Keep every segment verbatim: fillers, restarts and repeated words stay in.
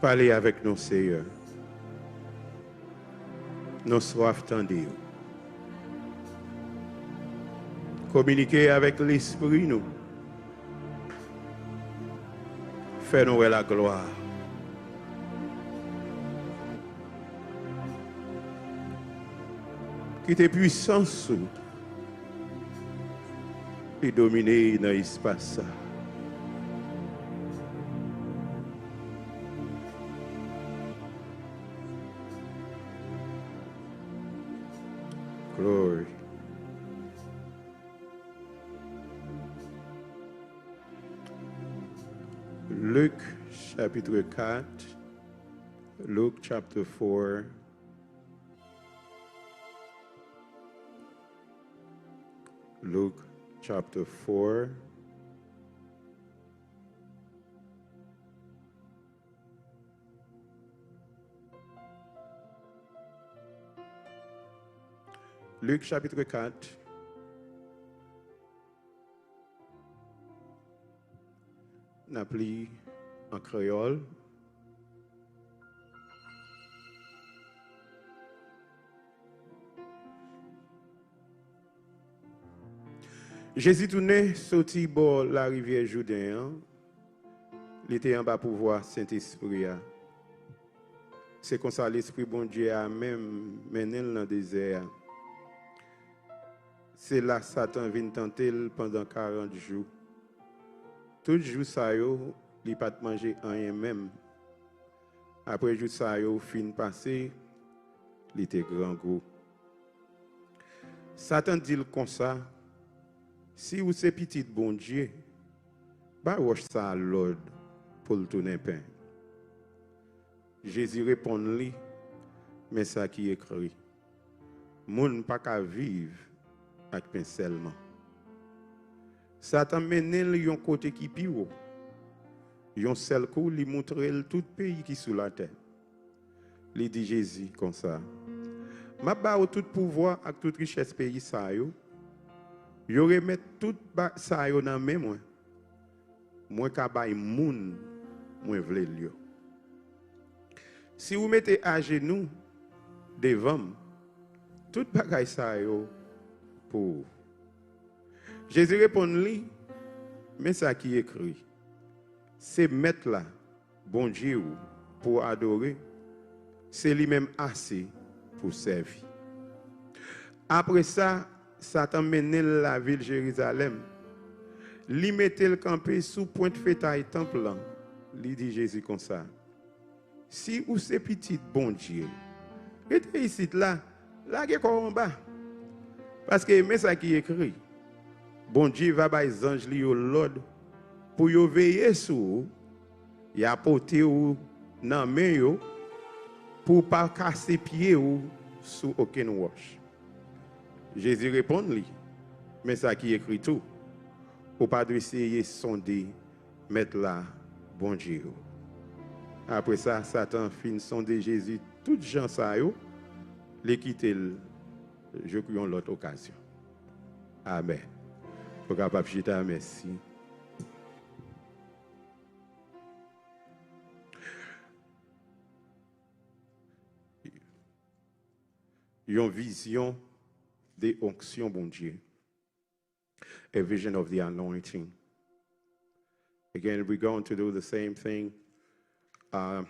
Pale avèk nou, Seyè. Nou swaf tande w. Kominike avèk lespri nou. Fè nou wè laglwa. Kite pwisans ou li domine nan espas sa. Glory. Luke chapitre quatre. Luke chapter four. Luke chapter four. Luke chapitre quatre. N ap li an kreyòl. Jezi tounen soti bò larivyè Jouden an, li te anba pouvwa Sentespri a. Se konsa Lespri Bondye a menm mennen l nan dezè a. Se la Satan vin tante l pandan karant jou. Tout jou sa yo, li pa t manje anyen menm. Apre jou sa yo fin pase, li te grangou. Satan di l konsa, "Si ou se Pitit Bondye, bay wòch sa a lòd pou l tounen pen." Jezi reponn li, "Men sa ki ekri, 'Moun pa ka viv ak pen sèlman.'" Satan mennen l yon kote ki pi wo. Yon sèl kou, li moutre l tout peyi ki sou latè. Li di Jezi konsa, "M ap ba ou tout pouvwa ak tout richès peyi sa yo. Yo remèt tout ba- sa yo nan men mwen. Mwen ka bay moun mwen vle l yo. Si ou mete ajenou devan m, tout bagay sa yo pou ou." Jezi reponn li, "Men sa ki ekri, 'Se Mèt la, Bondye w, pou w adore, se li menm ase pou w sèvi.'" Apre sa, Satan mennen l lavil Jerizalèm. Li mete l kanpe sou pwent fetay tanp lan. Li di Jezi konsa, "Si ou se Pitit Bondye, rete isit la, lage kò w anba. Paske men sa ki ekri, 'Bondye va bay zanj li yo lòd pou yo veye sou ou, y a pote w nan men yo, pou w pa kase pye w sou okenn wòch.'" Jezi reponn li, "Men sa ki ekri tou, 'Ou pa dwe seye sonde Mèt la, Bondye w.'" Apre sa, Satan fin sonde Jezi tout jan sa yo, li kite l jouk yon lòt okazyon. Amèn. Ou kapab chita, mèsi. Yon vizyon de onksyon Bondye. A vision of the anointing. Again, we're going to do the same thing. Uh,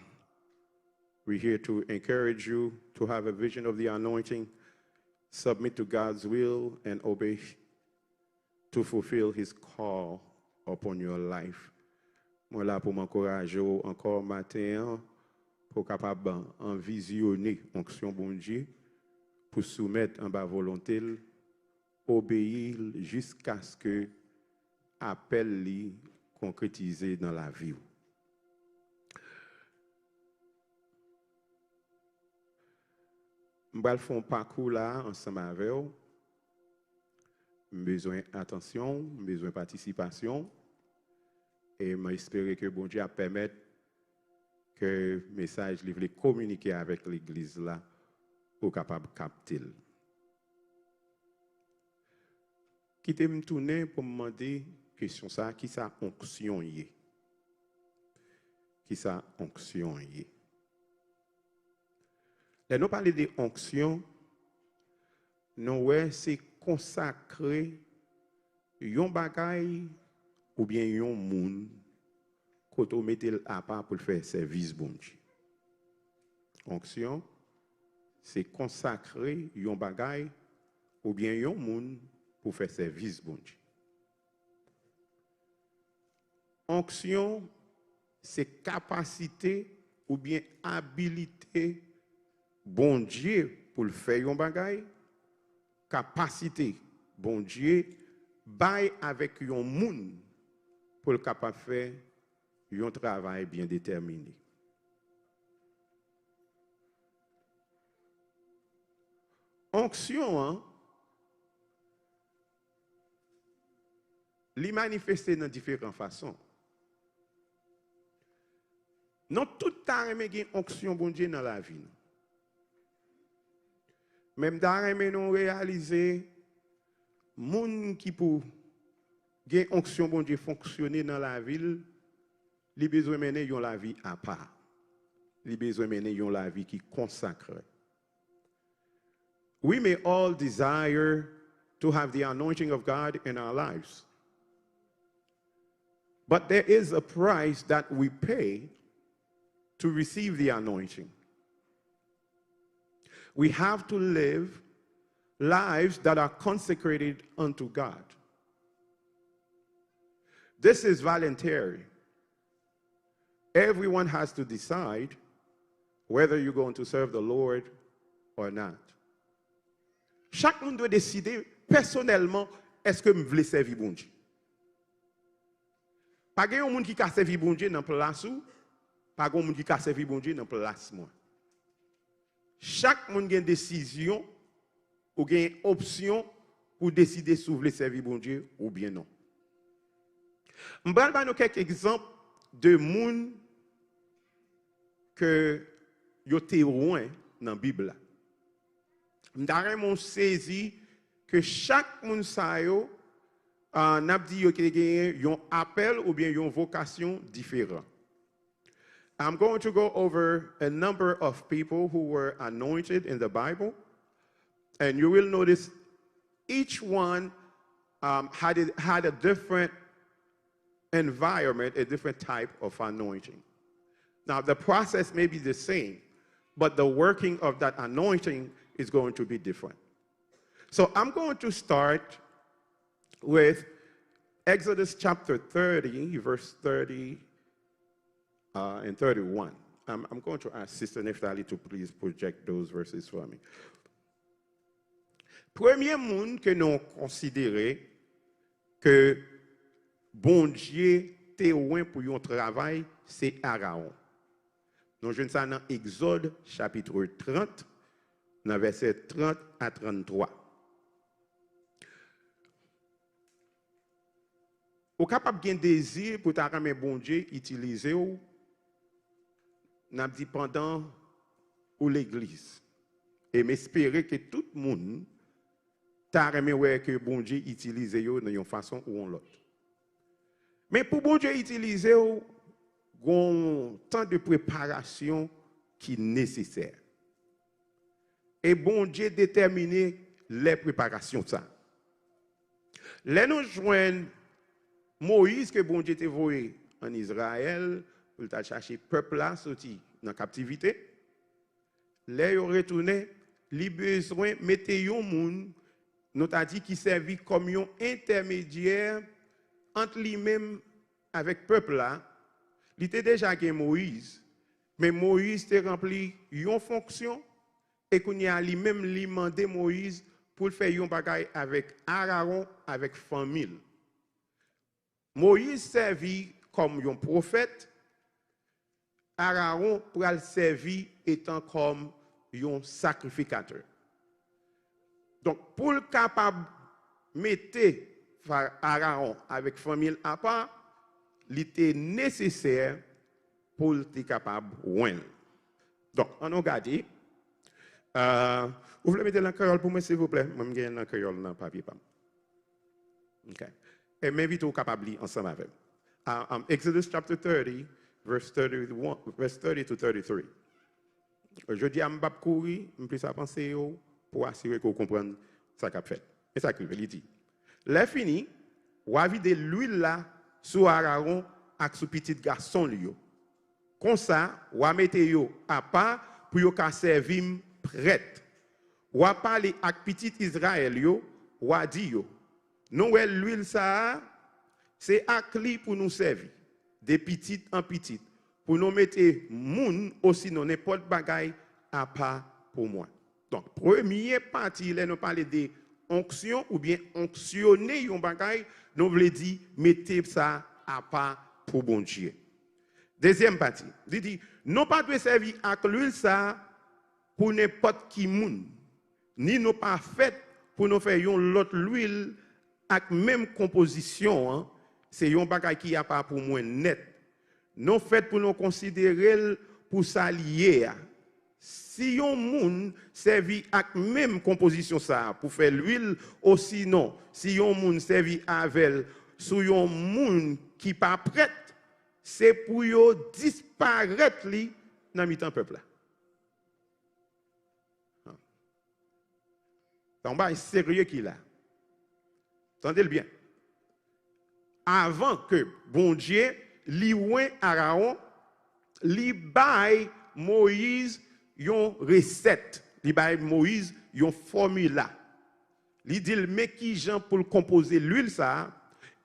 we're here to encourage you to have a vision of the anointing, submit to God's will, and obey to fulfill His call upon your life. Mwen la pou m ankouraje w ankò maten an, pou w kapab anvizyone onksyon Bondye, pou soumèt anba volonte l, obeyi l jiskaske apèl li konkretize nan lavi w. M pral fè yon pakou la ansanm avè w. M bezwen atansyon w, m bezwen patisipasyon w. E m espere ke Bondye ap pèmèt ke mesaj li vle kominike avèk legliz la, ou kapab kapte l. Kite m tounen pou m mande kesyon sa a, kisa onksyon ye? kisa onksyon ye. Lè nou pale de onksyon, nou wè se konsakre yon bagay oubyen yon moun kote w mete l apa pou l fè sèvis Bondye. Onksyon, se konsakre yon bagay oubyen yon moun pou fè sèvis Bondye. Onksyon, se kapasite oubyen abilite Bondye pou l fè yon bagay, kapasite Bondye bay avèk yon moun pou l kapab fè yon travay byen detèmine. Onksyon an, li manifeste nan diferan fason. Nou tout ta renmen gen onksyon Bondye nan lavi nou. Men m ta renmen nou reyalize, moun ki pou gen onksyon Bondye fonksyone nan lavi l, li bezwen mennen yon lavi apa. Li bezwen mennen yon lavi ki konsakre. We may all desire to have the anointing of God in our lives. But there is a price that we pay to receive the anointing. We have to live lives that are consecrated unto God. This is voluntary. Everyone has to decide whether you're going to serve the Lord or not. Chak moun dwe deside pèsonèlman, èske m vle sèvi Bondye? Pa gen yon moun ki ka sèvi Bondye nan plas ou, pa gen yon moun ki ka sèvi Bondye nan plas mwen. Chak moun gen desizyon, ou gen opsyon pou deside si w vle sèvi Bondye oubyen non. M pral ba nou kèk egzanp de moun ke yo te wen nan Bib la. M ta renmen w sezi ke chak moun sa yo, ah, n ap di yo te genyen yon apèl oubyen yon vokasyon diferan. I'm going to go over a number of people who were anointed in the Bible, and you will notice each one, um, had a, had a different environment, a different type of anointing. Now, the process may be the same, but the working of that anointing is going to be different. So I'm going to start with Exodus chapter thirty, verse thirty, uh, and thirty-one. I'm, I'm going to ask Sister Neftali to please project those verses for me. Premye moun ke nou konsidere ke Bondye te wen pou yon travay, se Arawon. Nou jwenn sa nan Egzòd, chapit trant, nan vèsè trant a tranntwa. Ou kapab gen dezi pou ta renmen Bondye itilize w, n ap di, pandan ou legliz. E m espere ke tout moun ta renmen wè ke Bondye itilize yo nan yon fason ou yon lòt. Men pou Bondye itilize w, gen yon tan de preparasyon ki nesesè. E Bondye detèmine lè preparasyon sa. Lè nou jwenn Moyiz ke Bondye te voye ann Izrayèl pou l t al chache pèp la soti nan kaptivite, lè yo retounen, li bezwen mete yon moun, nou ta di, ki sèvi kòm yon entèmedyè ant li menm avèk pèp la. Li te deja gen Moyiz, men Moyiz te ranpli yon fonksyon, e kounye a, li menm, li mande Moyiz pou l fè yon bagay avèk Arawon, avèk fanmi l. Moyiz sèvi kòm yon pwofèt, Arawon pral sèvi etan kòm yon sakrifikatè. Donk, pou l kapab mete Fa-, Arawon avèk fanmi l apa, li te nesesè pou l te kapab wen l. Donk, ann nou gade. Euh, ou vle mete l an kreyòl pou mwen, silvouplè? Mwen, m gen l an kreyòl nan papye pa m. Ok. E m envite w kapab li ansanm avè m. Uh, um, Exodus chapter thirty, verse thirty-one, verse thirty to thirty-three. Jodi a, m p ap kouri, m plis ap anseye w pou asire ke w konprann sa k ap fèt. Men sa k rive, li di, lè fini, w a vide lwil la sou Arawon ak sou pitit gason l yo. Konsa, w a mete yo apa pou yo ka sèvi m prèt. W a pale ak pitit Izrayèl yo, w a di yo, nou wè lwil sa a, se ak li pou nou sèvi, de pitit an pitit, pou nou mete moun osinon nenpòt bagay apa pou mwen. Donk, premye pati, lè nou pale de onksyon oubyen onksyone yon bagay, nou vle di mete sa apa pou Bondye. Dezyèm pati, li di, nou pa dwe sèvi ak lwil sa a pou nenpòt ki moun, ni nou pa fèt pou nou fè yon lòt lwil ak menm konpozisyon an, se yon bagay ki apa pou mwen nèt. Nou fèt pou nou konsidere l pou sa li ye a. Si yon moun sèvi ak menm konpozisyon sa a pou fè lwil, osinon, si yon moun sèvi avè l sou yon moun ki pa prèt, se pou yo disparèt li nan mitan pèp la. Se yon bagay serye ki la. Tande l byen. Avan ke Bondye li wen Arawon, li bay Moyiz yon resèt. Li bay Moyiz yon fòmila. Li di l men kijan pou l konpoze lwil sa a.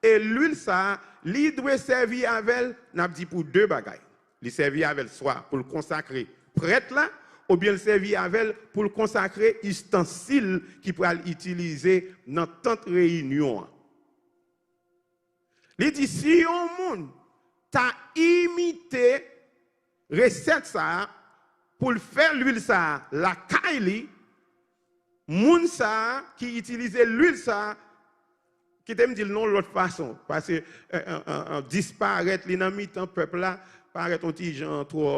E lwil sa a, li dwe sèvi avè l, n ap di pou de bagay. Li sèvi avè l swa pou l konsakre prèt la, oubyen l sèvi avè l pou l konsakre istansil ki pral itilize nan tant reyinyon an. Li di, si yon moun ta imite resèt sa a pou l fè lwil sa a lakay li, moun sa a ki itilize lwil sa a, kite m di l nan yon lòt fason, paske, eh, eh, eh, eh, disparèt li nan mitan pèp la parèt yon ti jan twò,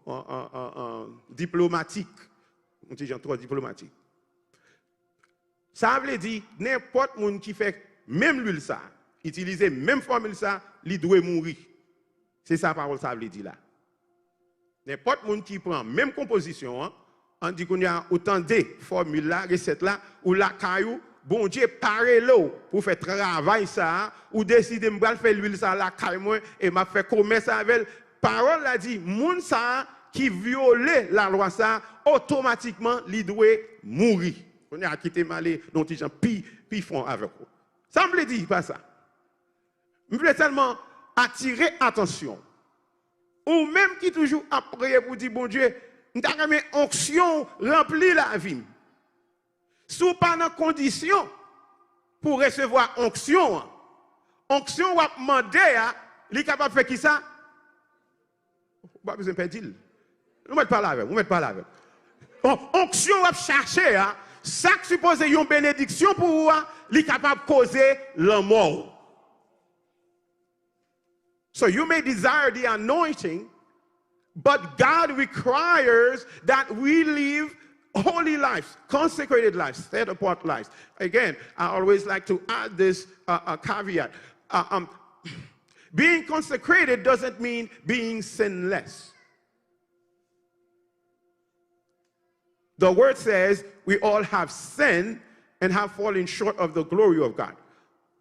eh, eh, eh, eh, diplomatik, yon ti jan twò diplomatik. Sa vle di, nenpòt moun ki fè menm lwil sa, itilize menm fòmil sa, li dwe mouri. Se sa pawòl sa vle di la. Nenpòt moun ki pran menm konpozisyon an, ann di kounye a, ou tande fòmil la, resèt la, ou lakay ou, Bondye pa rele w pou fè travay sa a, ou deside, m pral fè lwil sa a lakay mwen e m ap fè komès avè l. Pawòl la di, moun sa a ki vyole lalwa sa a, otomatikman, li dwe mouri. Kounye a, kite m ale yon ti jan pi, pi fon avèk ou. Sa m vle di pa sa? M vle sèlman atire atansyon. Ou menm ki toujou ap preye pou di, Bondye, m ta renmen onksyon w ranpli lavi m. Si w pa nan kondisyon pou w resevwa onksyon an, onksyon w ap mande a, li kapab fè kisa? Ou pa bezwen pè di l. Ou mèt pale avè m, ou mèt pale avè m. On-, onksyon w ap chache a, sa k sipoze yon benediksyon pou ou a, li kapab koze lanmò w. So you may desire the anointing, but God requires that we live holy lives, consecrated lives, set apart lives. Again, I always like to add this, uh, uh, caveat. Uh, um, being consecrated doesn't mean being sinless. The word says we all have sinned and have fallen short of the glory of God.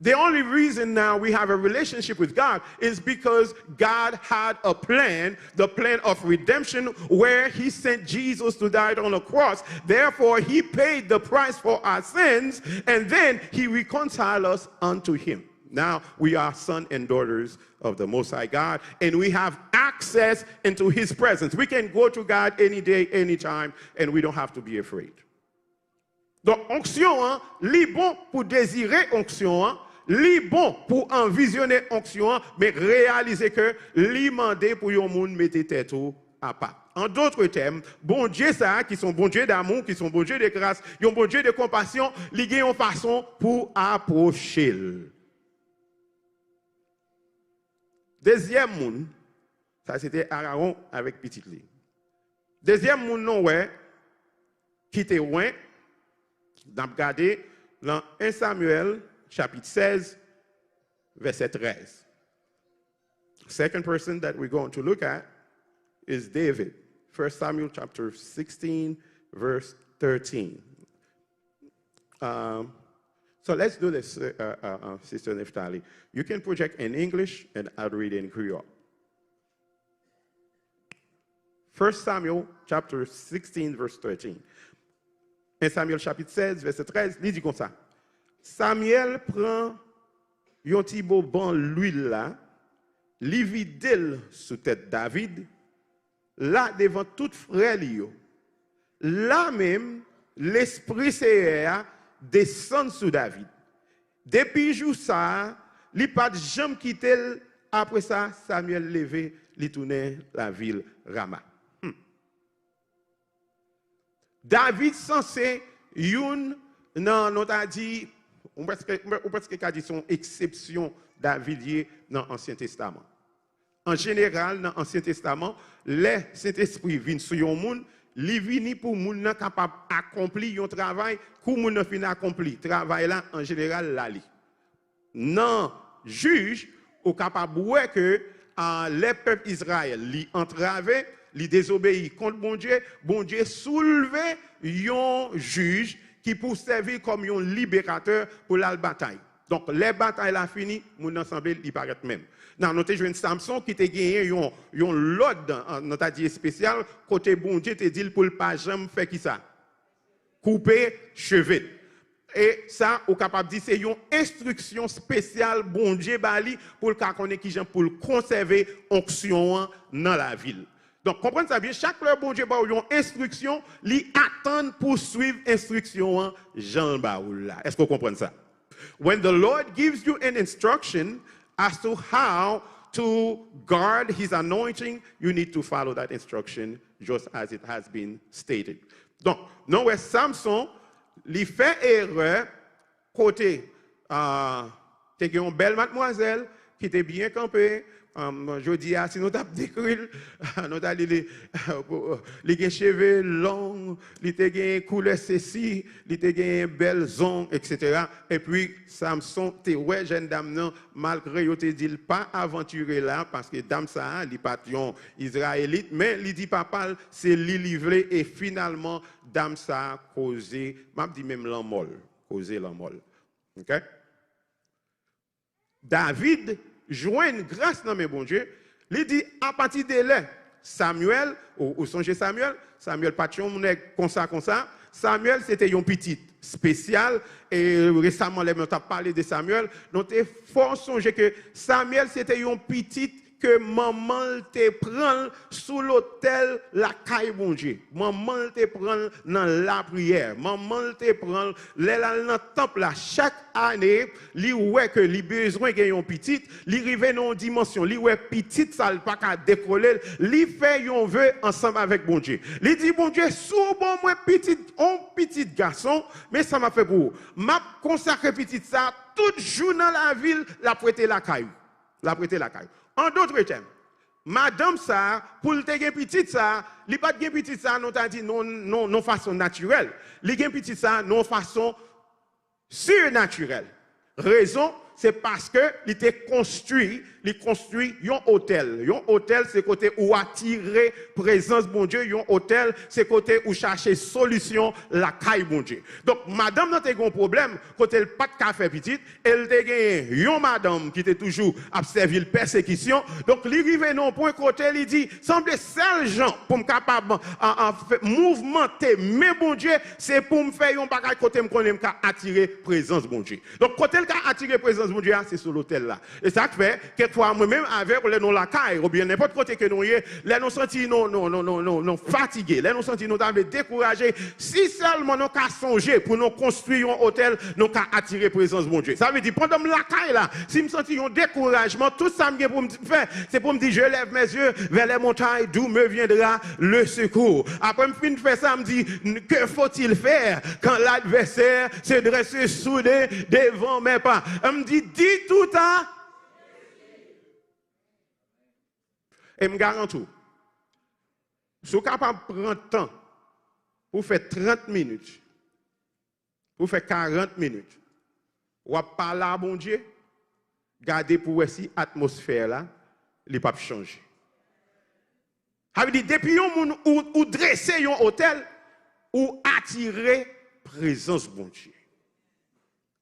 The only reason now we have a relationship with God is because God had a plan, the plan of redemption, where He sent Jesus to die on the cross. Therefore, He paid the price for our sins, and then He reconciled us unto Him. Now we are sons and daughters of the Most High God, and we have access into His presence. We can go to God any day, anytime, and we don't have to be afraid. Donk, onksyon an, li bon pou dezire onksyon an, li bon pou anvizyonnen onksyon an, men reyalize ke li mande pou yon moun mete tèt ou apa. En d'autres termes, Bondye sa a, ki se yon Bondye damou, ki se yon Bondye de gras, yon Bondye de konpasyon, li gen yon fason pou apwoche l. Dezyèm moun, sa se te Arawon avèk pitit li. Dezyèm moun nou wè, ki te wen, n ap gade nan en Samyèl, chapit sèz, vèsè trèz. Second person that we're going to look at is David. First Samuel chapter sixteen, verse thirteen. Um, so let's do this, uh, uh, uh, Sister Neftali. You can project in English and I'll read in Creole. First Samuel chapter sixteen, verse thirteen. En Samyèl chapit sèz, vèsè trèz, li di konsa, Samyèl pran yon ti boban lwil la, li vide l sou tèt David, la devan tout frè li yo. La menm, Lespri Seyè a desann sou David. Depi jou sa a, li pa t janm kite l. Apre sa, Samyèl leve, li tounen lavil Rama. Hmm. David sanse youn nan, nou ta di, ou prèske, ou prèske ka di se yon eksepsyon David ye nan Ansyen Testaman. An jeneral, nan Ansyen Testaman, lè Sentespri vin sou yon moun, li vini pou moun nan kapab akonpli yon travay. Kou moun nan fin akonpli travay la, an jeneral, l ale. Nan Jij, ou kapab wè ke, a, lè pèp Izrayèl, li antrave, li dezobeyi kont Bondye, Bondye soulve yon jij ki pou sèvi kòm yon liberatè pou l al batay. Donk, lè batay la fini, moun nan sanble li parèt menm. Nan, nou te jwenn Samson ki te genyen yon, yon lòd, an, nou ta di espesyal, kote Bondye te di l pou l pa janm fè kisa? Koupe cheve l. E sa, ou kapab di se yon enstriksyon espesyal Bondye ba li pou l ka konnen kijan pou l konsève onksyon an nan lavi l. Donk, konprann sa byen, chak lè Bondye ba w yon enstriksyon, li atann pou w swiv enstriksyon an jan l ba ou l la. Èske w konprann sa? When the Lord gives you an instruction as to how to guard his anointing, you need to follow that instruction just as it has been stated. Donk, nou wè Samson, li fè erè kote, a, te gen yon bèl madmwazèl ki te byen kanpe. Am, jodi a, si nou t ap dekri l, nou ta di li, li gen cheve long, li te gen koulè sesi, li te gen bèl zong, etsetera. Epi, Samson te wè jèn dam nan, malgre yo te di l pa avantire la, paske dam sa a, li pa t yon Izrayelit, men li di papa l, se li li vle, e finalman, dam sa a koze, m ap di menm lanmò l, koze lanmò l. Ok? David jwenn gras nan men Bondye. Li di, apati de lè Samyèl, ou, ou sonje Samyèl? Samyèl pa t yon nèg konsa, konsa. Samyèl se te yon pitit espesyal. E resaman, lè nou t ap pale de Samyèl, nou te fè w sonje ke Samyèl se te yon pitit ke manman l te pran l sou lotèl lakay Bondye. Manman l te pran l nan lapriyè. Manman l te pran l lè l al nan tanp la chak ane, li wè ke li bezwen gen yon pitit, li rive nan yon dimansyon, li wè pitit sa l pa ka dekole l, li fè yon ve ansanm avèk Bondye. Li di, Bondye, si w ban mwen pitit, yon pitit gason, men sa m ap fè pou ou. M ap konsakre pitit sa a tout jou nan lavi l, l ap rete lakay ou. L ap rete lakay ou. An dòt tèm, madanm sa a, pou l te gen pitit sa a, li pa t gen pitit sa a, nou ta di, nan, nan, nan fason natirèl. Li gen pitit sa a, nan fason sirnatirèl. Rezon, se paske li te konstwi, li konstwi yon otèl. Yon otèl, se kote ou atire prezans Bondye. Yon otèl, se kote ou chache solisyon lakay Bondye. Donk, madanm nan te gen yon pwoblèm, kote l pa t ka fè pitit, e l te genyen yon madanm ki te toujou ap sèvi l pèsekisyon. Donk, li rive nan yon pwen kote li di, sanble sèl jan pou m kapab, a, a, fè, mouvmante men Bondye, se pou m fè yon bagay kote m konnen m ka atire prezans Bondye. Donk, kote l ka atire prezans Bondye a, se sou lotèl la. E sa k fè, kèk fwa, mwen menm avèk ou, lè nou lakay, oubyen nenpòt kote ke nou ye, lè nou santi nou, nou, nou, nou, nou, nou fatige, lè nou santi nou ta vle dekouraje, si sèlman nou ka sonje pou nou konstwi yon otèl, nou ka atire prezans Bondye. Sa vle di, pandan m lakay la, si m santi yon dekourajman, tout sa m gen pou m fè, se pou m di, Je lève mes yeux vers les montagnes, d'où me viendra le secours. Apre m fin fè sa, m di, Que faut-il faire quand l'adversaire se dresse soudé devant mes pas? M di, Di tout à E m garanti w, si w kapab pran tan pou w fè trant minit, pou w fè karant minit, w ap pale a Bondye, gade pou w wè si atmosfè la li p ap chanje. Sa vle di, depi yon moun ou, ou drese yon otèl, ou atire prezans Bondye.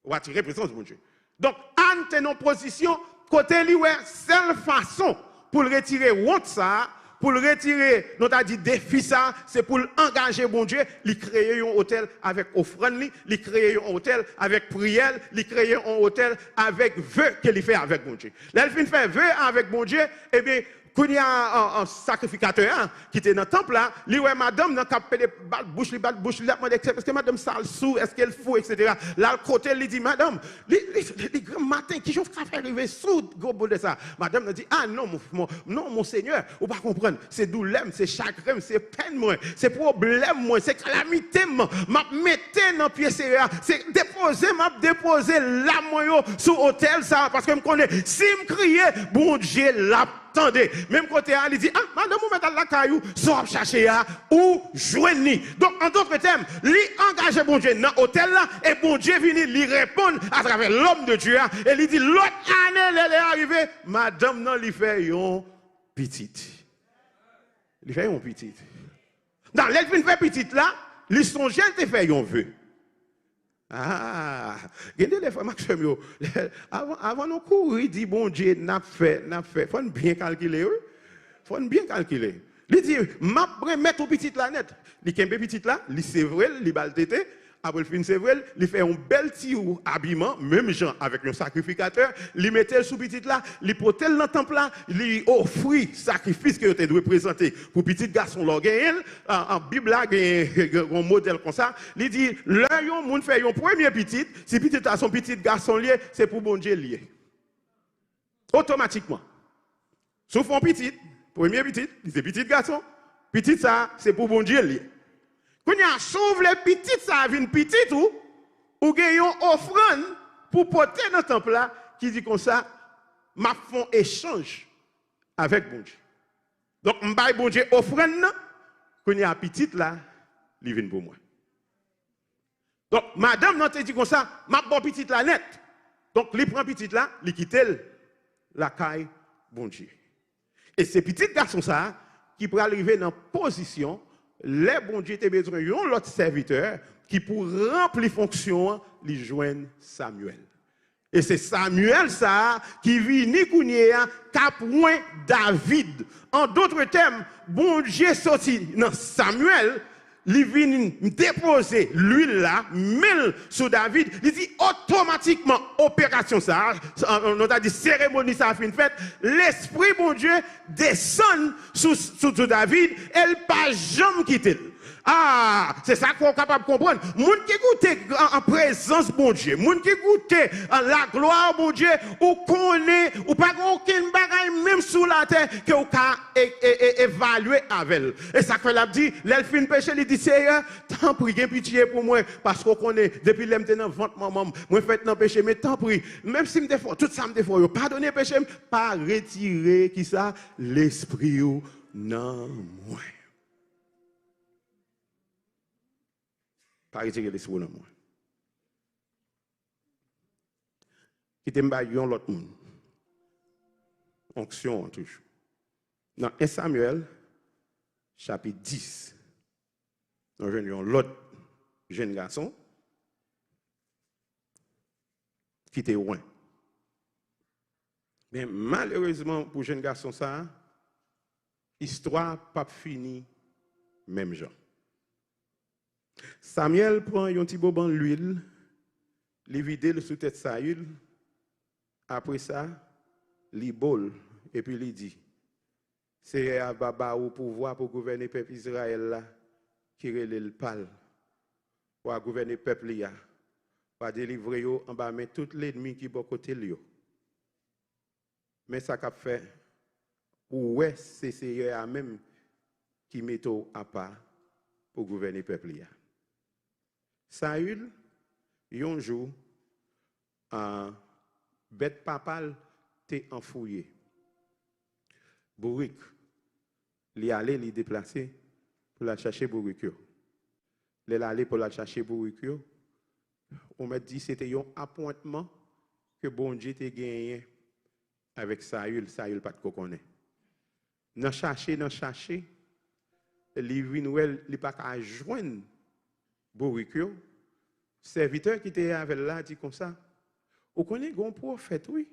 Ou atire prezans Bondye. Donk, Ann te nan pozisyon kote li wè sèl fason pou l retire wont sa a, pou l retire, nou ta di, defi sa a, se pou l angaje Bondye. Li kreye yon otèl avèk ofrann li, li kreye yon otèl avèk priyè l, li kreye yon otèl avèk ve ke li fè avèk Bondye. Lè l fin fè ve avèk Bondye, ebyen, kounye a, an, an, sakrifikatè a ki te nan tanp la, li wè madanm nan k ap pede bat bouch li, bat bouch li, l ap mande, èske madanm sa l sou, èske l fou, etsetera. L al kote l, li di, madanm, li, li, li granm maten, kijan w ka fè rive sou gwo boulvè sa? Madanm nan di, a non, mon, mon, non, monsenyè, ou pa konprann, se doulè m, se chagren m, se pèn mwen, se pwoblèm mwen, se kalamite m, m ap mete nan pye Seyè a, se depoze m ap depoze lam mwen yo sou otèl sa a, paske m konnen si m kriye, Bondye l ap tande. Menm kote a, li di, a, madanm ou mèt al lakay ou, sa w ap chache a, ou jwenn li. Donk, an dòt tèm, li angaje Bondye nan otèl la, e Bondye vini, li reponn atravè lòm de Dye a, e li di, lòt ane, lè, lè a rive, madanm nan, li fè yon pitit. Li fè yon pitit. Nan, lè l fin fè pitit la, li sonje l te fè yon ve. Ah, gen de lè, frè m ak sè m yo, avan, avan nou kouri di Bondye, n ap fè, n ap fè, fò n byen kalkile, wi. Fò n byen kalkile. Li di, m ap remèt ou pitit la nèt. Li kenbe pitit la, li sevre l, li ba l tete. Apre l fin sevre l, li fè yon bèl ti abiman, menm jan avèk yon sakrifikatè. Li mete l sou pitit la, li pote l nan tanp la, li ofri sakrifis ke yo te dwe prezante pou pitit gason lè w genyen l. An, an Bib la gen, gen yon modèl konsa. Li di, lè yon moun fè yon premye pitit, si pitit la se yon pitit gason l ye, se pou Bondye l ye. Otomatikman. Si w fè yon pitit, premye pitit, li se pitit gason, pitit sa a, se pou Bondye l ye. Kounye a, si w vle pitit sa a vin pitit ou, ou gen yon ofrann pou pote nan tanp la ki di konsa, m ap fè yon echanj avèk Bondye. Donk, m bay Bondye ofrann nan, kounye a pitit la, li vin pou mwen. Donk, madanm nan te di konsa, m ap ba w pitit la nèt. Donk, li pran pitit la, li kite l lakay Bondye. E se pitit gason sa a ki pral rive nan pozisyon, lè Bondye te bezwen yon lòt sèvitè ki pou ranpli fonksyon an, li jwenn Samyèl. E se Samyèl sa a ki vini kounye a k ap ouen David. An dòt tèm, Bondye soti nan Samyèl, li vin depoze luil la, men l sou David, li di otomatikman operasyon sa a, sa, nou ta di seremoni sa a fin fèt, Lespri Bondye desann sou, sou, sou David, e l pa janm kite l. Ah, se sa k fè w kapab konprann. Moun ki goute an, an prezans Bondye, moun ki goute an laglwa Bondye, ou konnen, ou pa gen okenn bagay menm sou latè ke w ka e, e, e, evalye avè l. E sa k fè l ap di, lè l fin peche, li di, Seyè, tanpri, gen pitye pou mwen, paske w konnen, depi lè m te nan vant manman m, mwen fèt nan peche, men tanpri, menm si m te fè w tout sa m te fè w yo, padone peche m, pa retire, kisa, lespri w nan mwen. Pa retire lespri w nan mwen. Kite m bay yon lòt moun onksyon an toujou. Nan en Samyèl, chapit dis, nou jwenn yon lòt jenn gason ki te ouen. Men malerezman pou jenn gason sa a, istwa p ap fini menm jan. Samyèl pran yon ti boban luil, li vide l sou tèt Sayil. Apre sa, li bo l, epi li di, Seyè a va ba ou pouvwa pou gouvène pèp Izrayèl la, ki rele l pa l. W a gouvène pèp li a. W a delivre yo anba men tout lènmi ki bò kote l yo. Men sa k ap fè, ou wè se Seyè a menm ki mete w apa pou gouvène pèp li a. Sayil, yon jou, a, bèt papa l te anfouye. Bourik, li ale, li deplase pou l al chache bourik yo. Lè l ale pou l al chache bourik yo, ou mèt di se te yon apwentman ke Bondye te genyen avèk Sayil, Sayil pa t ko konnen. Nan chache, nan chache, li vin wè li pa ka jwenn bourik yo. Sèvitè ki te avè l la di konsa, ou konnen, gen yon pwofèt, wi,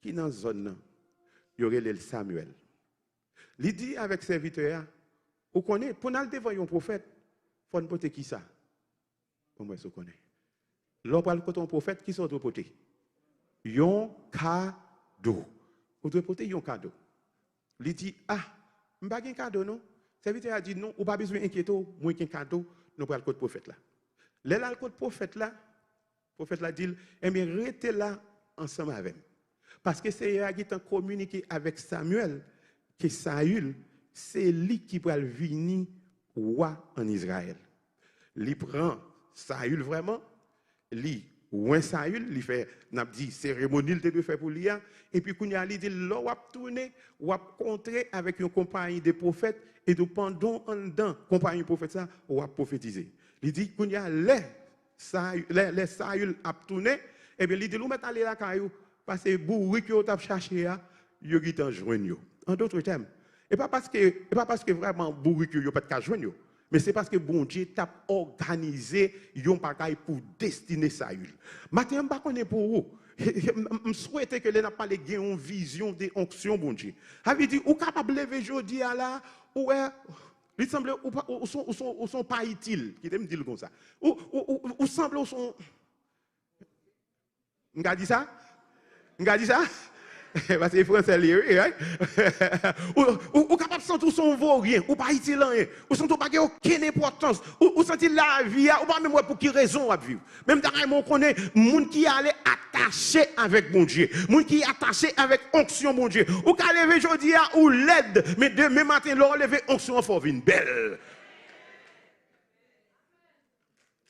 ki nan zòn nan. Yo rele l Samyèl. Li di avèk sèvitè a, ou konnen, pou n al devan yon pwofèt, fò n pote kisa? Bon, mwen, si w konnen. Lè w pral kote yon pwofèt, kisa w dwe pote? Yon kado. Ou dwe pote yon kado. Li di, ah, m pa gen kado, non. Sèvitè a di, non, ou pa bezwen enkyete w, mwen gen kado, nou pral kot pwofèt la. Lè l al kot pwofèt la, pwofèt la di l, ebyen, rete la ansanm avè m. Paske Seyè a gentan kominike avèk Samyèl ke Sayil, se li ki pral vini wa ann Izrayèl. Li pran Sayil vrèman, li wen Sayil, li fè, n ap di, seremoni l te dwe fè pou li a, epi kounye a, li di l, lè w ap tounen, w ap kontre avèk yon konpayi de pwofèt, e nou pandan w anndan konpayi pwofèt sa, w ap pwofetize. Li di, kounye a, lè Sayil, lè, lè Sayil ap tounen, ebyen, li di l, ou mèt ale lakay ou, paske bourik yo w t ap chache a, yo gentan jwenn yo. An dòt tèm, e pa paske, e pa paske vrèman bourik yo, yo pa t ka jwenn yo, men se paske Bondye t ap òganize yon bagay pou destine Sayil. Maten an, m pa konnen pou ou, m, m swete ke lè n ap pale gen yon vizyon de onksyon Bondye. Sa vle di, ou kapab leve jodi a la, ou wè, li sanble ou pa, ou, ou son, ou son, ou son pa itil, kite m di l konsa. Ou, ou, ou, ou sanble ou son, m ka di sa? M ka di sa? Paske e fransè li ye, wi, right? Ou, ou, ou kapab santi w son voryen, ou pa itil anyen. Ou santi w pa gen okenn enpòtans. Ou, ou santi lavi a, ou pa menm wè pou ki rezon w ap viv. Men m ta renmen w konnen, moun ki ale atache avèk Bondye, moun ki atache avèk onksyon Bondye. Ou ka leve jodi a, ou lèd, men demen maten, lè w leve, onksyon an fè w vin bèl.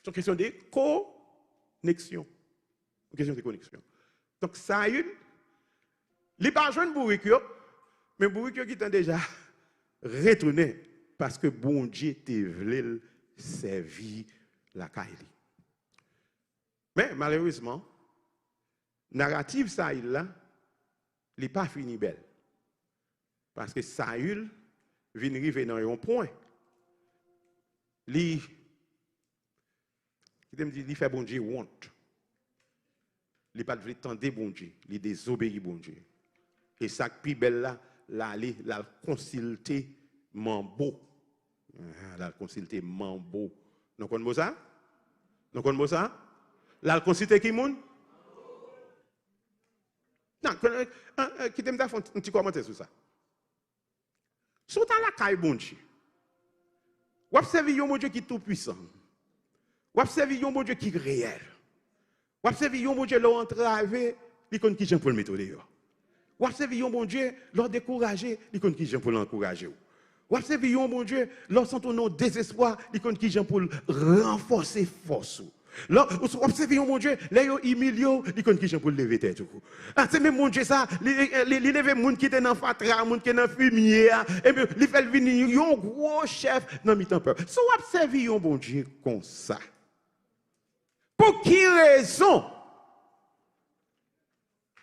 Se yon kesyon de koneksyon. Yon kesyon de koneksyon. Donk, Sayil, li pa jwenn bourik yo, men bourik yo gentan deja retounen, paske Bondye te vle l sèvi lakay li. Men, malerezman, narativ Sayil la, li pa fini bèl. Paske Sayil vin rive nan yon pwen, li, kite m di, li fè Bondye wont. Li pa t vle tande Bondye, li dezobeyi Bondye. E sa k pi bèl la, l ale, l al konsilte manbo. Ahan, l al konsilte manbo. Nou konn mo sa? Nou konn mo sa? L al konsilte ki moun? Non, kite m ta fè yon ti kòmantè sou sa. Si w ta lakay Bondye, w ap sèvi yon Bondye ki toupwisan. W ap sèvi yon Bondye ki reyèl. W ap sèvi yon Bondye, lè w antrave, li konn kijan pou l mete w deyò. W ap sèvi yon Bondye, lè w dekouraje, li konn kijan pou l ankouraje w. W ap sèvi yon Bondye, lè w santi w nan dezespwa, li konn kijan pou l ranfòse fòs ou. Lè w, w ap sèvi yon Bondye, lè yo imilye w, li konn kijan pou l leve tèt ou. A, se menm Bondye sa, li, li, li leve moun ki te nan fatra, moun ki te nan fimye a, epi li fè l vin yon gwo chèf nan mitan pèp. Si w ap sèvi yon Bondye konsa, pou ki rezon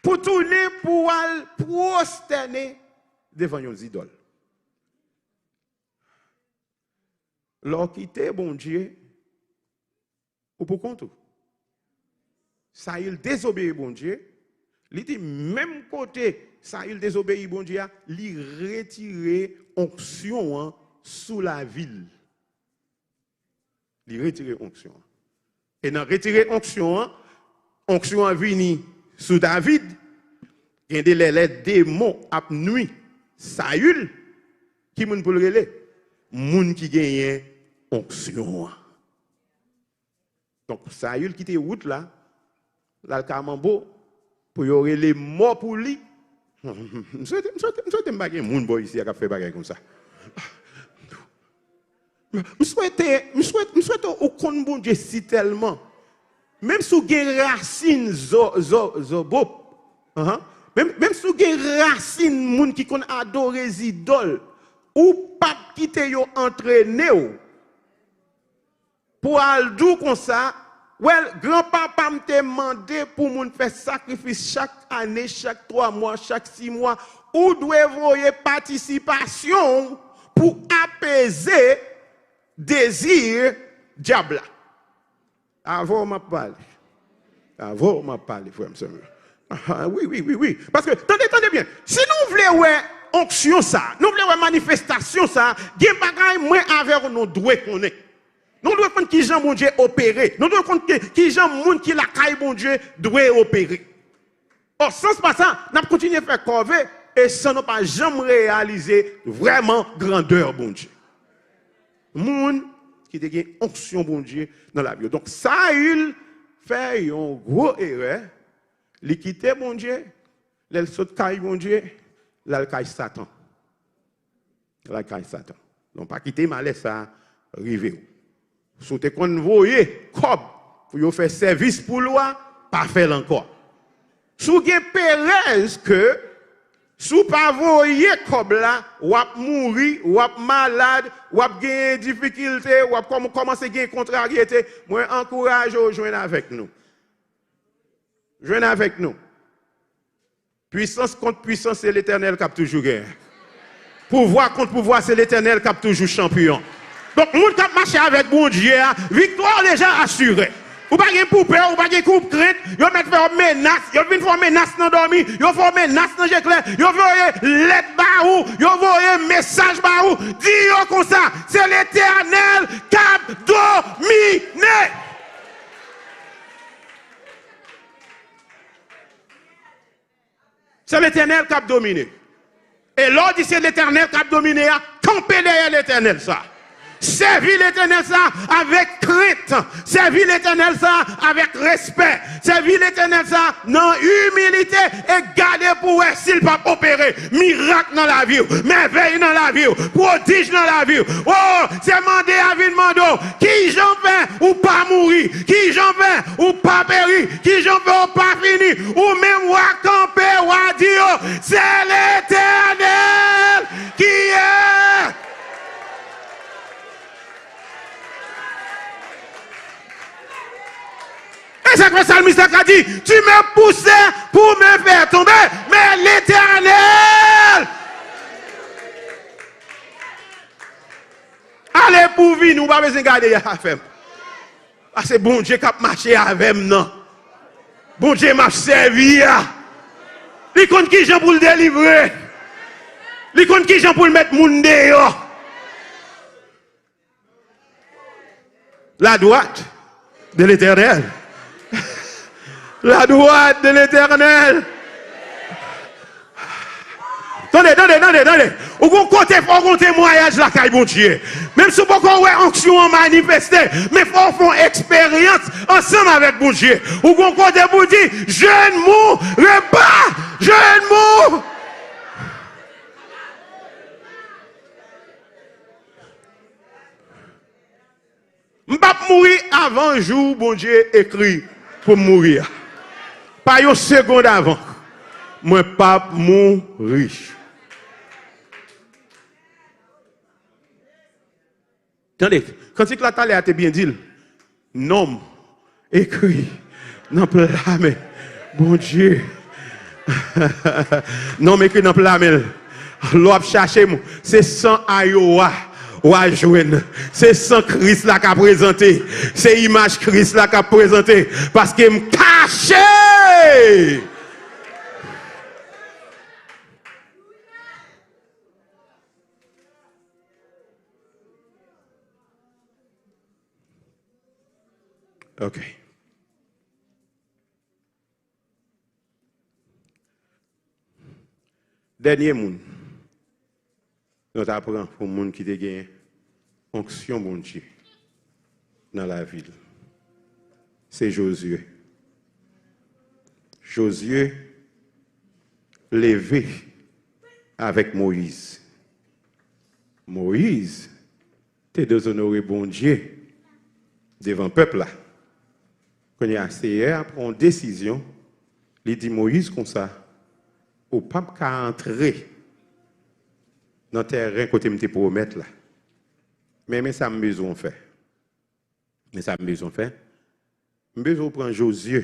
pou tounen pou w al pwostène devan yon zidòl? Lè w kite Bondye, ou pou kont ou. Sayil dezobeyi Bondye, li di menm kote Sayil dezobeyi Bondye a, li retire onksyon an sou lavi l. Li retire onksyon an. E nan retire onksyon an, onksyon an vini sou David. Gen de lè, lè demon ap nwi Sayil, ki moun pou l rele? Moun ki genyen onksyon an. Donk, Sayil kite wout la, l al ka manbo pou yo rele mò pou li. M swete, m swete, m swete m pa gen moun bò isi a k ap fè bagay konsa. M swete, m swete, m swete ou konn Bondye si tèlman. Menm si w gen rasin zo, zo, zobop, ahan, menm, menm si w gen rasin moun ki konn adore zidòl, ou p ap kite yo antrene w pou al di w konsa, Well, granpapa m te mande pou moun fè sakrifis chak ane, chak twa mwa, chak sis mwa. Ou dwe voye patisipasyon w pou apeze dezi dyab la. Avè w m ap pale. Avè w m ap pale, frè m, sè m. Aha, wi, wi, wi, wi. Paske, tande, tande byen. Si nou vle wè onksyon sa, nou vle wè manifestasyon sa, gen bagay mwen avè w nou dwe konnen. Nou dwe konn kijan Bondye opere. Nou dwe konn ki, kijan moun ki lakay Bondye dwe opere. Ò, sans pa sa, n ap kontinye fè kòve e san nou pa janm reyalize vrèman grandè Bondye. Moun ki te gen onksyon Bondye nan lavi yo. Donk, Sayil fè yon gwo erè, li kite Bondye, lè l sot kay Bondye, l al kay Satan. Lakay Satan. Donk, pa kite malè sa a rive w. Si w te konn voye kòb pou yo fè sèvis pou lwa, pa fè l ankò. Si w gen perèz ke si w pa voye kòb la, w ap mouri, w ap malad, w ap genyen difikilte, w ap kòm-, kòmanse gen kontraryete, mwen ankouraje w jwenn avèk nou. Jwenn avèk nou. Pwisans kont pwisans, se Letènèl k ap toujou genyen. Pouvwa kont pouvwa, se Letènèl k ap toujou chanpyon. Donk, moun k ap mache avèk Bondye a, viktwa w deja asire. Ou pa gen pou pè, ou pa gen pou krent, yo mèt fè w menas, yo vin fè w menas nan dòmi, yo fè w menas nan je klè, yo voye lèt ba ou, yo voye mesaj ba ou, di yo konsa, se Letènèl k ap domine. Se Letènèl k ap domine. E lè w di se Letènèl k ap domine a, kanpe dèyè Letènèl sa. Sèvi Letènèl sa avèk krent. Sèvi Letènèl sa avèk respè. Sèvi Letènèl sa nan imilite e gade pou w wè si l p ap opere mirak nan lavi w, mèvèy nan lavi w, pwodij nan lavi w. O, se mande a vin mande w, kijan fè ou pa mouri? Kijan fè ou pa peri? Kijan fè ou pa fini? Ou menm w a kanpe, w a di yo, se Letènèl ki ye. E sa k fè salmis la ka di, tu me pousses pour me faire tomber, mais l'Éternel. Ale pou vini, ou pa bezwen gade afè m. Paske Bondye k ap mache avè m nan. Bondye m ap sèvi a. Li konn kijan pou l delivre. Li konn kijan pou l met moun deyò. La droite de l'Éternel. La droite de l'Éternel. Tande, tande, tande, tande. Ou gon kote fò gon temwayaj lakay Bondye. Menm si w poko wè onksyon an manifeste, men fò w fè yon eksperyans ansanm avèk Bondye. Ou gon kote pou di, je ne mourrai pas, je ne mourrai. M p ap mouri avan jou Bondye ekri pou m mouri a. Pa yon segonn avan. Mwen p ap mouri. Tande, kantik la talè a te byen di l. Non m ekri nan pla men Bondye. Non m ekri nan pla men l. Lè w ap chache m, se san Ayowa w a jwenn. Se san Kris la k ap prezante. Se imaj Kris la k ap prezante. Paske m kache. Ok. Dènye moun nou ta pran pou moun ki te gen onksyon Bondye nan lavi l, se Jozye. Jozye leve avèk Moyiz. Moyiz te dezonore Bondye devan pèp la. Kounye a, Seyè a pran yon desizyon, li di Moyiz konsa, ou p ap ka antre nan tèren kote m te pwomèt la. Men, men sa m bezwen w fè. Men sa m bezwen w fè. M bezwen w pran Jozye.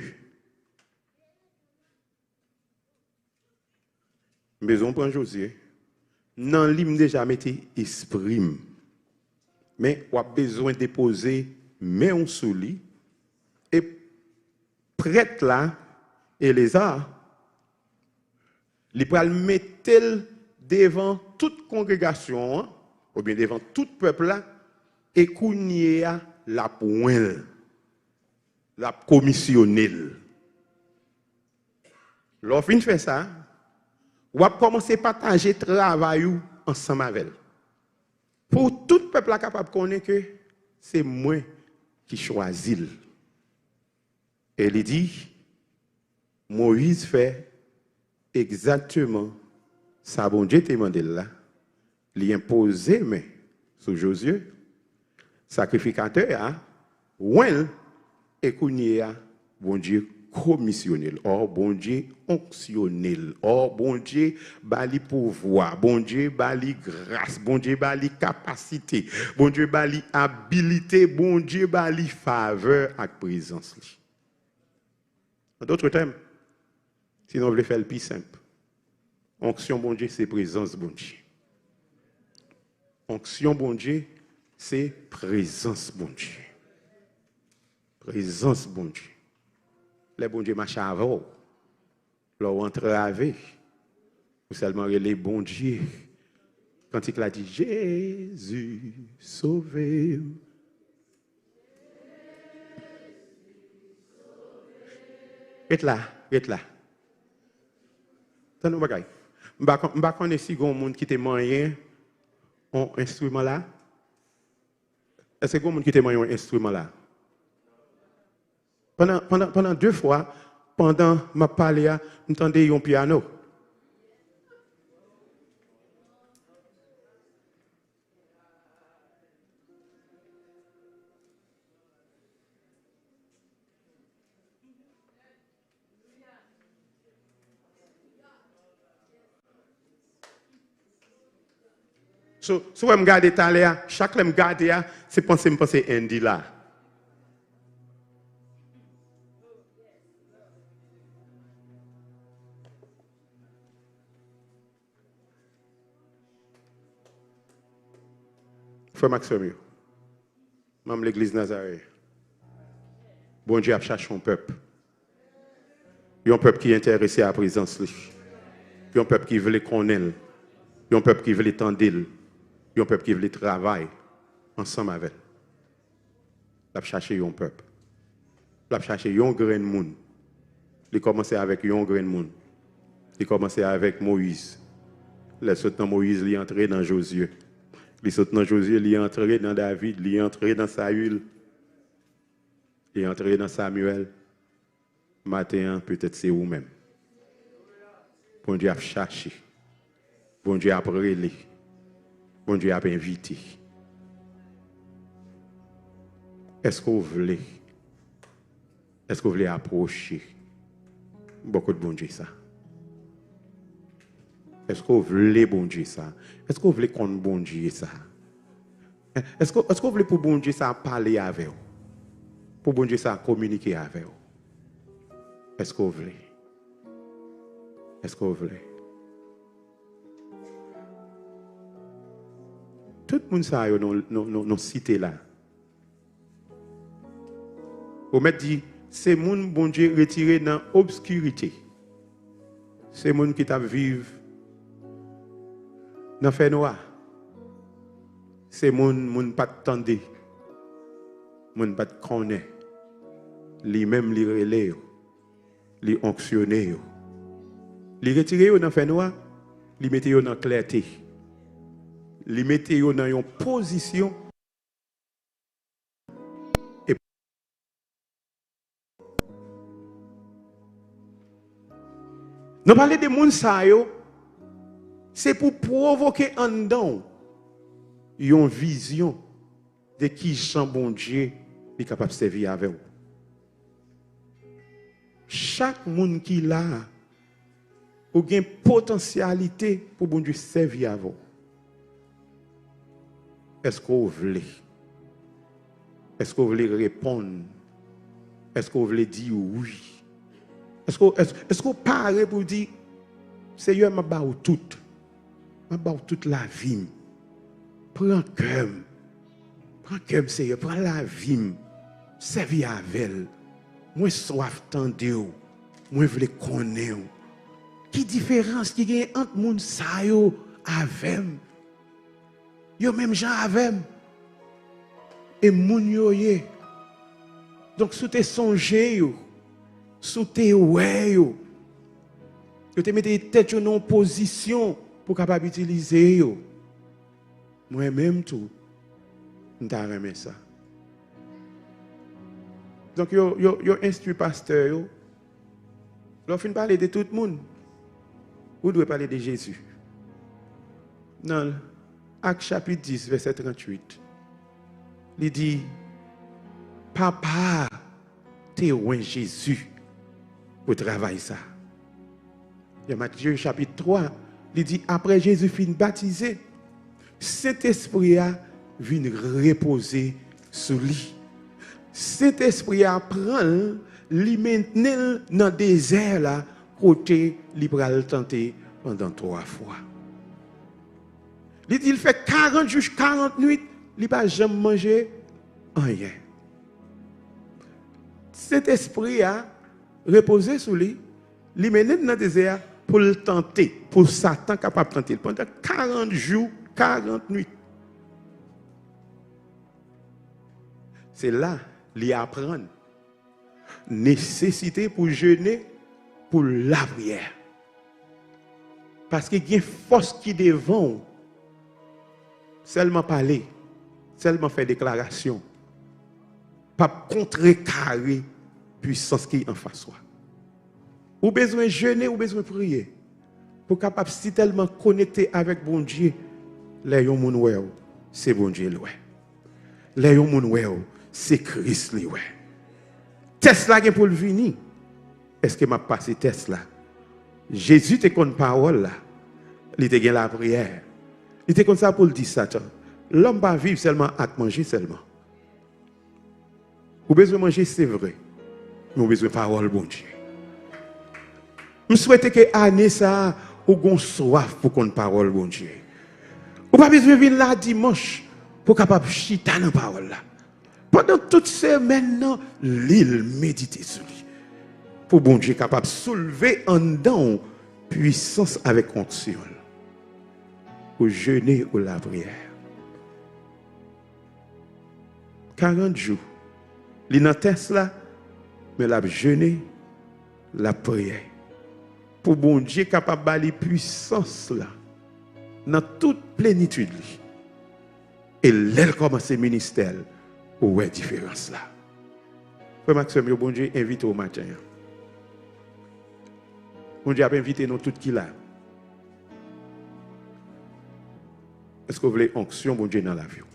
M bezwen w pran Jozye. Nan li, m deja mete espri m. Men, w ap bezwen depoze men w sou li. E prèt la, Eleza, li pral mete l devan tout kongregasyon an, oubyen devan tout pèp la, e kounye a, l ap wen l, l ap komisyone l. Lè w fin fè sa, w ap kòmanse pataje travay ou ansanm avè l. Pou tout pèp la kapab konnen ke se mwen ki chwazi l. E li di, Moyiz fè egzakteman sa Bondye te mande l la. Li enpoze men sou Jozye, sakrifikatè a, wen l, e kounye a, Bondye komisyone l. Ò, Bondye onksyone l. Ò, Bondye ba li pouvwa. Bondye ba li gras. Bondye ba li kapasite. Bondye ba li abilite. Bondye ba li favè ak prezans li. An dòt tèm, si nou vle fè l pi senp, onksyon Bondye se prezans Bondye. Onksyon Bondye se prezans Bondye. Prezans Bondye. Lè Bondye mache avè w, lè w antrave, ou sèlman rele Bondye. Kantik la di, Jezi, sove m. Ret la, ret la. Tann yon bagay. M pa kon-, m pa konnen si gon moun ki te manyen yon enstriman la. Èske gon moun ki te manyen yon enstriman la? Pandan, pandan, pandan de fwa, pandan m ap pale a, m tande yon pyano. So, si w wè m gade talè a, chak lè m gade a, se panse m panse Andy la. Frè m ak sè m yo, manm legliz Nazarè, Bondye ap chache yon pèp. Yon pèp ki enterese a prezans li. Yon pèp ki vle konnen l. Yon pèp ki vle tande l. Yon pèp ki vle travay ansanm avè l. L ap chache yon pèp. L ap chache yon grenn moun. Li kòmanse avèk yon grenn moun. Li kòmanse avèk Moyiz. Lè l sot nan Moyiz, li antre nan Jozye. Li sot nan Jozye, li antre nan David, li antre nan Sayil. Li antre nan Samyèl. Maten an, petèt se ou menm. Bondye ap chache. Bondye ap rele. Bondye ap envite. Èske w vle? Èske w vle apwoche bò kot Bondye sa? Èske w vle Bondye sa? Èske w vle konn Bondye sa? Èske, èske w vle pou Bondye sa pale avè w? Pou Bondye sa kominike avè w? Èske w vle? Èske w vle? Tout moun sa yo nou, nou, nou, nou site la. Pwomèt di, se moun Bondye retire nan obskirite. Se moun ki t ap viv nan fènwa. Se moun, moun pa t tande. Moun pa t konnen. Li menm, li rele yo. Li onksyone yo. Li retire yo nan fènwa. Li mete yo nan klète. Li mete yo nan yon pozisyon. E nou pale de moun sa yo, se pou pwovoke anndan w yon vizyon de ki jan Bondye li kapab sèvi avè w. Chak moun ki la a, ou gen potansyalite pou Bondye sèvi avè w. Èske w vle? Èske w vle reponn? Èske w vle di wi? Èske, èske, èske w pare pou w di, Seyè, m ap ba ou tout? M ap ba ou tout lavi m. Pran kè m. Pran kè m, Seyè. Pran lavi m. Sèvi avè l. Mwen swaf tande w. Mwen vle konnen w. Ki diferans ki genyen ant moun sa yo avè m? Yo menm jan avè m. E moun yo ye. Donk, si w te sonje yo, si w te wè yo, yo te mete tèt yo nan yon pozisyon pou w kapab itilize yo. Mwen menm tou, m ta renmen sa. Donk, yo, yo, yo enstwi pastè yo. Lè w fin pale de tout moun, ou dwe pale de Jezi. Nan Ak chapit dis, vèsè tranntuit, li di, Papa a te wen Jezi pou travay sa. Nan Matye chapit twa, li di, apre Jezi fin batize, Sentespri a vin repoze sou li. Sentespri a pran l, li mennen l nan dezè la, kote li pral tante pandan twa fwa. Li di l fè karant jou, karant nuit, li pa janm manje anyen. Sentespri a repoze sou li, li mennen l nan dezè a pou l tante, pou Satan kapab tante l pandan karant jou, karant nuit. Se la li aprann nesesite pou jene, pou lapriyè. Paske gen fòs ki devan w. Sèlman pale, sèlman fè deklarasyon p ap kontrekare pwisans ki anfas ou a. Ou bezwen jene, ou bezwen priye pou w kapab sitèlman konekte avèk Bondye. Lè yon moun wè w, se Bondye l wè. Lè yon moun wè w, se Kris li wè. Tès la gen pou l vini. Èske m ap pase tès la? Jezi te konn pawòl la. Li te gen lapriyè. Li te konn sa pou l di Satan. Lòm pa viv sèlman ak manje sèlman. Ou bezwen manje, se vre, men ou bezwen pawòl Bondye. M swete ke ane sa a, ou gon swaf pou konn pawòl Bondye. Ou pa bezwen vin la dimanch pou w kapab chita nan pawòl la. Pandan tout semèn nan, li l, medite sou li. Pou Bondye kapab soulve anndan w pwisans avèk onksyon l. Ou jene, ou lapriyè. Karant jou. Li nan tès la, men l ap jene, l ap priye. Pou Bondye kapab ba li pwisans la nan tout plenitid li. E lè l kòmanse ministè l, ou wè diferans la. Frè m ak sè m yo, Bondye envite w maten an. Bondye ap envite nou tout ki la. Èske w vle onksyon Bondye nan lavi w?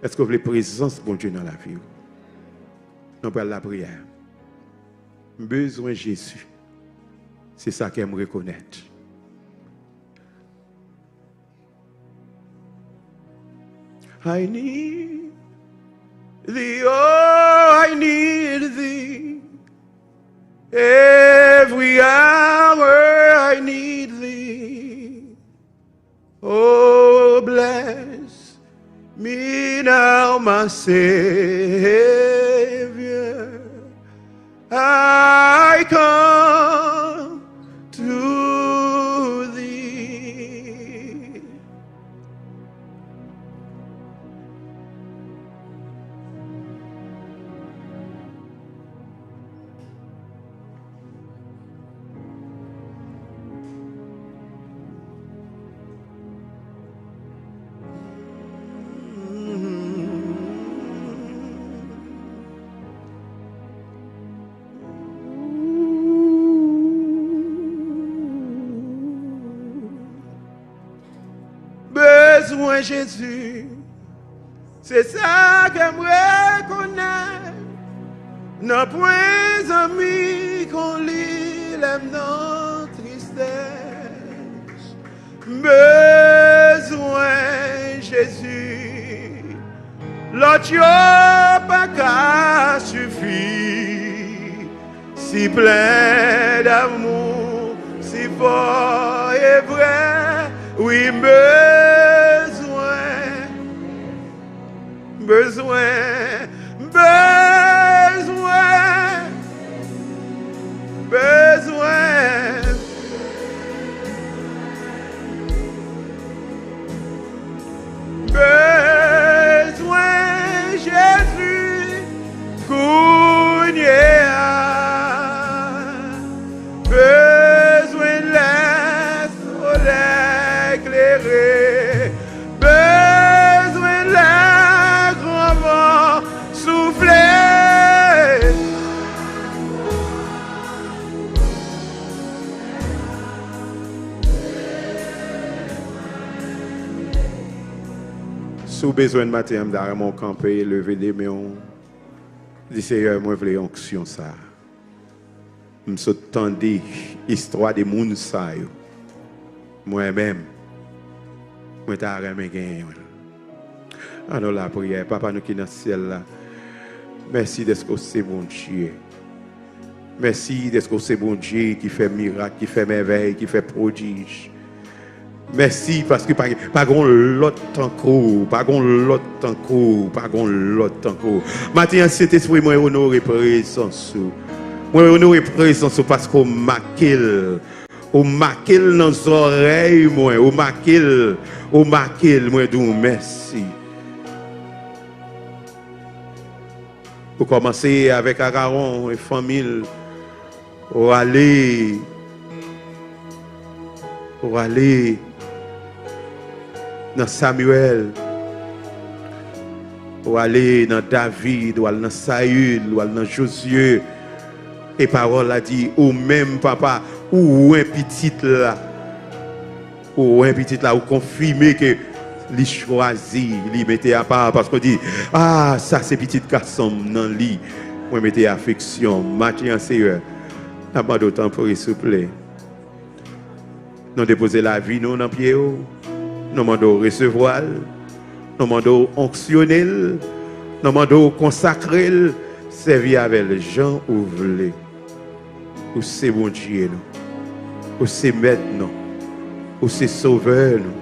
Èske w vle prezans Bondye nan lavi w? Nou pral lapriyè. M bezwen Jezi. Se sa kè m rekonèt. I need thee, oh, I need thee. Every hour I need thee. Oh, bless me now, my Savior. I come to thee. Bezwen Jezi, se sa kè m rekonèt. Nanpwen zanmi kon li lè m nan tristès. M bezwen Jezi, Lòt yo pa ka sifi. Si plen damou, si fò e vrè, wi, m bezwen, m bezwen, m bezwen, m bezwen. Bezwen Jezi kounye a. Bezwen lè solèy klere. Bezwen lè gran van soufle. Si w bezwen l maten an, m ta renmen w kanpe, leve de men w. Di, Seyè, mwen vle onksyon sa a. M sot tande istwa de moun sa yo. Mwen menm, mwen ta renmen genyen l. Ann nou lapriyè. Papa nou ki nan syèl la, mèsi dèske w se Bondye. Mèsi dèske w se Bondye ki fè mirak, ki fè mèvèy, ki fè pwodij. Mèsi paske pa, pa gon lòt tankou w, pa gon lòt tankou w, pa gon lòt tankou w. Maten an, Sentespri, mwen onore prezans ou. Mwen onore prezans ou paske w make l. Ou make l nan zòrèy mwen. Ou make l. Ou make l. Mwen di w mèsi. Ou kòmanse avèk Arawon e fanmi l. Ou ale, ou ale nan Samyèl. Ou ale nan David, ou al nan Sayil, ou al nan Jozye. E pawòl la di, ou menm, Papa, ou wè pitit la. Ou wè pitit la, ou konfime ke li chwazi, li mete apa, paske w di, "A, sa se pitit gason m, nan li mwen mete afeksyon m." Maten an, Seyè, n ap mande w, tanpri, souple. Nou depoze lavi nou nan pye w. Nou mande w resevwa l. Nou mande w onksyone l. Nou mande w konsakre l. Sèvi avè l jan ou vle. Ou se Bondye nou. Ou se Mèt nou. Ou se Sovè nou.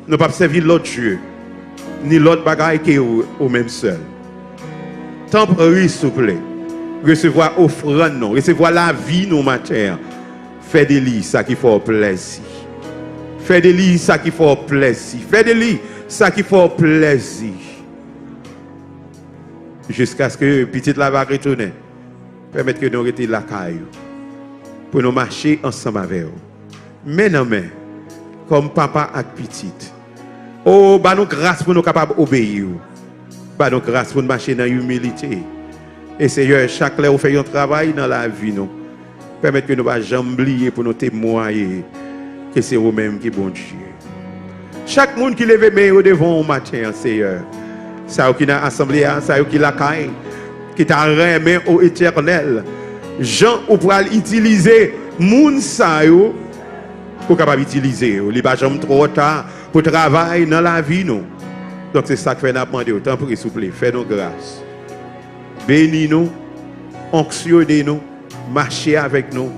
Nou p ap sèvi lòt dye, ni lòt bagay ke ou, ou menm sèl. Tanpri, souple, resevwa ofrann nou, resevwa lavi nou maten an. Fè de li sa ki fè w plèzi. Fè de li sa ki fè w plèzi. Fè de li sa ki fè w plèzi. Jiskaske pitit la va retounen, pèmèt ke nou rete lakay ou, pou nou mache ansanm avè w, men nan men, kòm papa ak pitit. O, ba nou gras pou nou kapab obeyi w. Ba nou gras pou n mache nan imilite. E Seyè, chak lè ou fè yon travay nan lavi nou, pèmèt ke nou pa janm bliye pou nou temwaye ke se ou menm ki Bondye. Chak moun ki leve men yo devan w maten an, Seyè, sa yo ki nan asanble a, sa yo ki lakay, ki ta renmen, o Etènèl, jan ou pral itilize moun sa yo, pou kapab itilize yo. Li pa janm twò ta pou travay nan lavi nou. Donk, se sa k fè n ap mande w, tanpri, souple, fè nou gras. Beni nou, onksyone nou, mache avèk nou,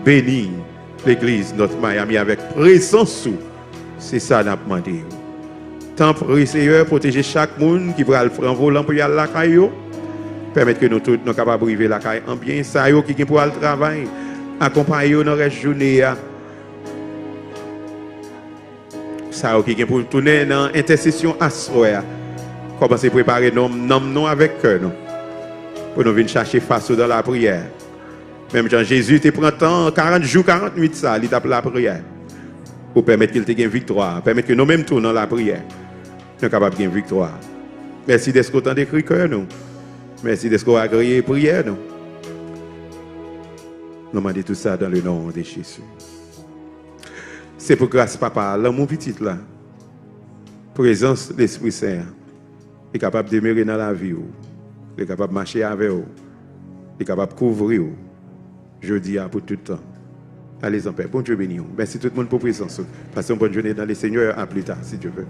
beni legliz North Miami avèk prezans ou. Se sa n ap mande w. Tanpri, Seyè, pwoteje chak moun ki pral pran volan pou y al lakay yo. Pèmèt ke nou tout, nou kapab rive lakay an byen. Sa yo ki gen pou al travay, akonpaye yo nan rès jounen an. Sa yo ki gen pou tounen nan entèsesyon aswè a, kòmanse prepare nanm, nanm nou avèk kè nou, pou nou vin chache fas ou nan lapriyè. Menm jan Jezi te pran tan karant jou, karant nwit sa, li t ap lapriyè. Ou pèmèt ke l te gen viktwa, pèmèt ke nou menm tou nan lapriyè, nou kapab gen viktwa. Mèsi dèske w tande kri kè nou. Mèsi dèske w agreye priyè nou. Nou mande tout sa dans le nom de Jésus. Se pou gras Papa a, lanmou Pitit la, prezans Lespri Sen an, li kapab demere nan lavi w, li kapab mache avè w, li kapab kouvri w, jodi a pou tout tan. Allez en paix. Bondye beni w. Mèsi tout moun pou prezans ou. Pase yon bòn jounen dans le Seigneur. A pli ta, si Dye vle.